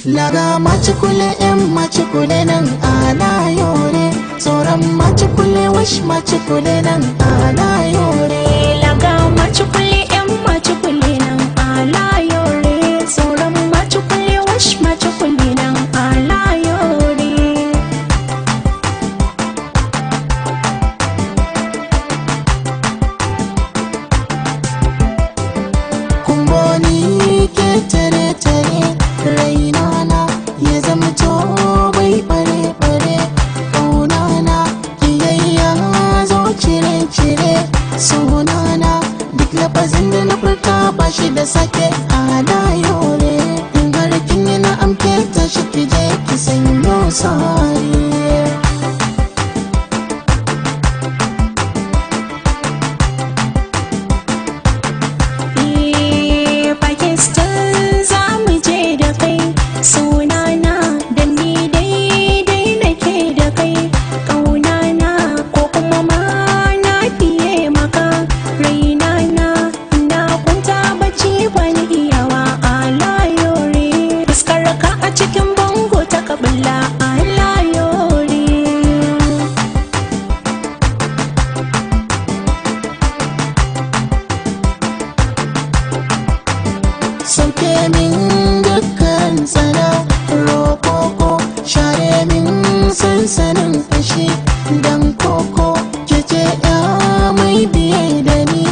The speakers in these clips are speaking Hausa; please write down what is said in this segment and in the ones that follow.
Laga macikule yan macikule nan ana yore, tsoron macikule wash macikule nan ana yore. Laga macikule yan macikule nan ala yore, tsoron macikule wash macikule nan ala yore. Kumboni ke tare tare raina na ya zama to bai bare bare, kauna na kiyayya zo cire cire, sunana duk lafazin da na furta ba shi da sake ana yore. In har kin yi na amke ta shi ki je ki sanyo sare. Pakistan za mu je da kai, sunana da ni daidai nake da kai, ƙaunana ko kuma ma na fiye maka, rainana na kwanta bacci bani iyawa a layore, fuskar ka a cikin bango ta kabila a layore. Sauke min dukkan tsana rokoko, share min sansanin fashi dan koko, kece ya mai biye da ni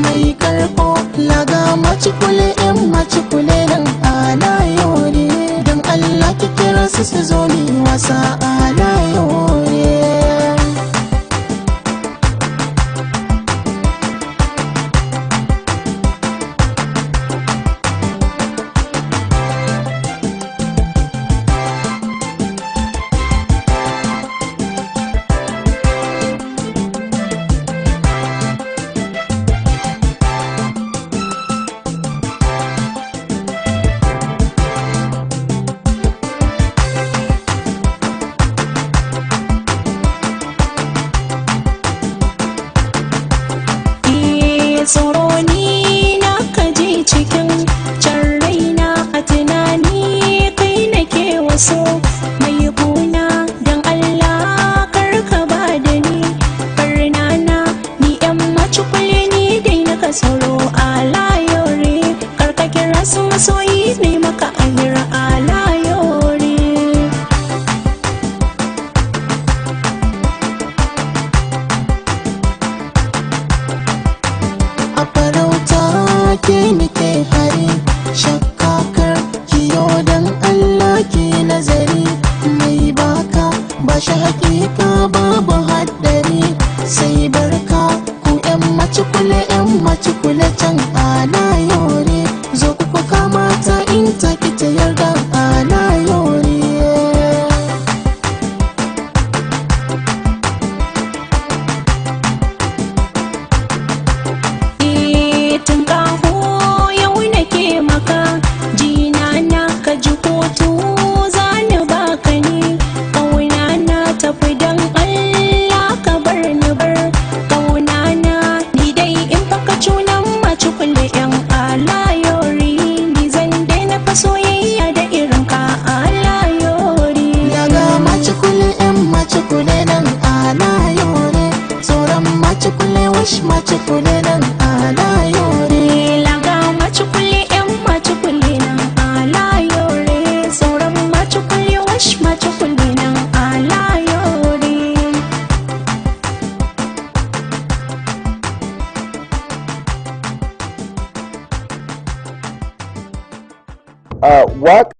mai karko. Laga macikule yan macikule nan ana yore, don Allah ki kira su su zo ni wasa ana yore. Tsoro ni na kaji cikin can raina a tunani kai nake waso mai kuna, don Allah kar ka ba da ni barna na ni yan macikule ni dai na ka tsoro a layore, kar ka kira su masoyi ne maka ahira a layore. A farauta ke nike hari shakkakar kiyo, don Allah ki nazari, mai baka ba shi hakika babu haddari, sai barka ku yan macikule yan macikule can ana yore, zo ku kamata in ta ki ta yarda ana yore. Tun kaho yau nake maka jina na ka ji kotu za ni baka ni kauna na tafi, don Allah ka bar ni bar kauna na ni dai in baka cunan maci kulle yan alayori, ni zan daina fa soyayya da irin ka alayori. Daga macikule yan macikule nan ana yore, tsoron macikule wash macikule nan ana yore. Laga macikule yan macikule nan alayore, sauran macikule wash macikule nan alayore. A waƙa.